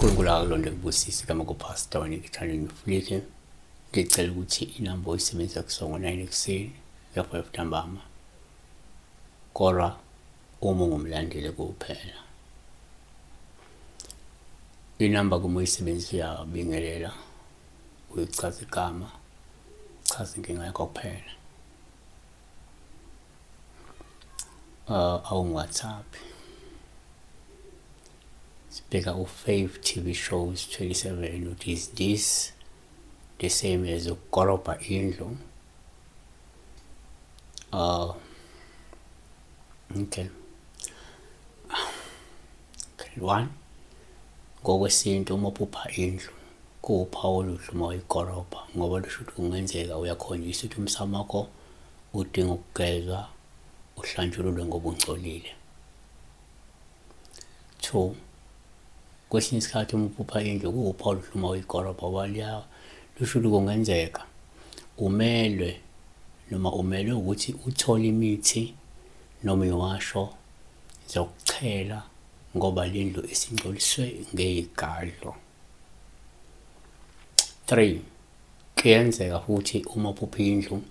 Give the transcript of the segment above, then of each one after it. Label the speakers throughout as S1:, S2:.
S1: uNkulunkulu akulonde kubusise igama kuPastor Wanikithanda Mfulike. Ngicela ukuthi inamba oyisebenzisa kusuka ngo-9 ekuseni kuya 5 ntambama. Kodwa uma ungumlandeli kuphela. Inamba kuma uyisebenzisa uyabingelela, uyichaza igama, chaza inkinga yakho kuphela. Awungi-WhatsApp. Sibheka u-Fave TV Shows 27 ukuthi is this the same as ukukorobha indlu? Okay. Okay, one. Ngokwesintu uma uphupha indlu kuwuphawu oluhle uma uyikorobha ngoba lusho ukuthi kungenzeka uyakhonjiswa ukuthi umsamo wakho udinga ukugezwa uhlanjululwe ngoba ungcolile. 2 kwesinye isikhathi uma uphupha indlu kuwuphawu oluhle uma uyikorobha ngoba lusho ukuthi kungenzeka umelwe noma umelwe ukuthi uthole imithi noma iwasho zokuchela ngoba le ndlu isingcoliswe ngeyigadlo. 3 kuyenzeka futhi uma uphupha indlu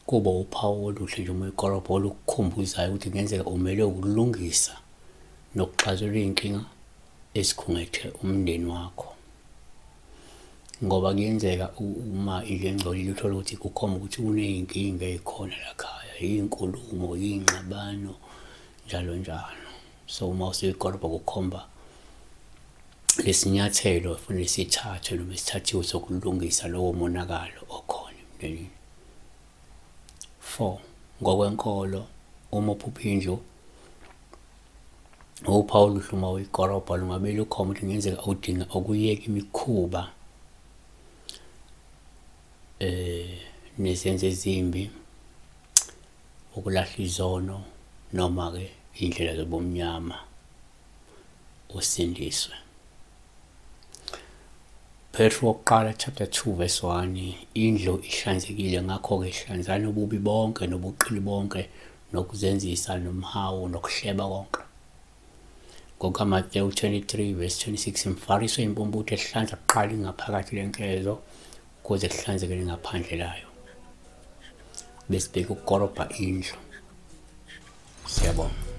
S1: kuba uphawu oluhle nje uma uyikorobha olukukhumbuzayo ukuthi kungenzeka umelwe ukulungisa nokuxazulula iy'nkinga ezikhungethe umndeni wakho. Ngoba kuyenzeka uma indlu engcolile uthole ukuthi kukhomba ukuthi kuney'nkinga ey'khona la khaya, iy'nkulumo, iy'ngxabano, njalo njalo. So uma usuyikorobha kukhomba lesinyathelo efanele sithathwe noma esithathiwe sokulungisa lowo monakalo okhona emndenini. 4 ngokwenkolo uma uphupha indlu uphawu oluhle uma uyikorobha lungabe lukhomba ukuthi kungenzeka udinga ukuyeka imikhuba nezenzo ezimbi, ukulahla izono noma-ke iy'ndlela zobumnyama usindiswe. Petru wokuqala chapter 2 verse 1 indlu ihlanzekile ngakho-ke hlanzani ububi bonke nobuqili bonke nokuzenzisa nomhawu nokuhleba konke. NgokukaMathewu 23 verse 26 umfarisi oyimpumputhe ehlanza kuqala ingaphakathi lenkezo ukuze kuhlanzeke lingaphandle layo. Besibheka ukukorobha indlu. Siyabonga.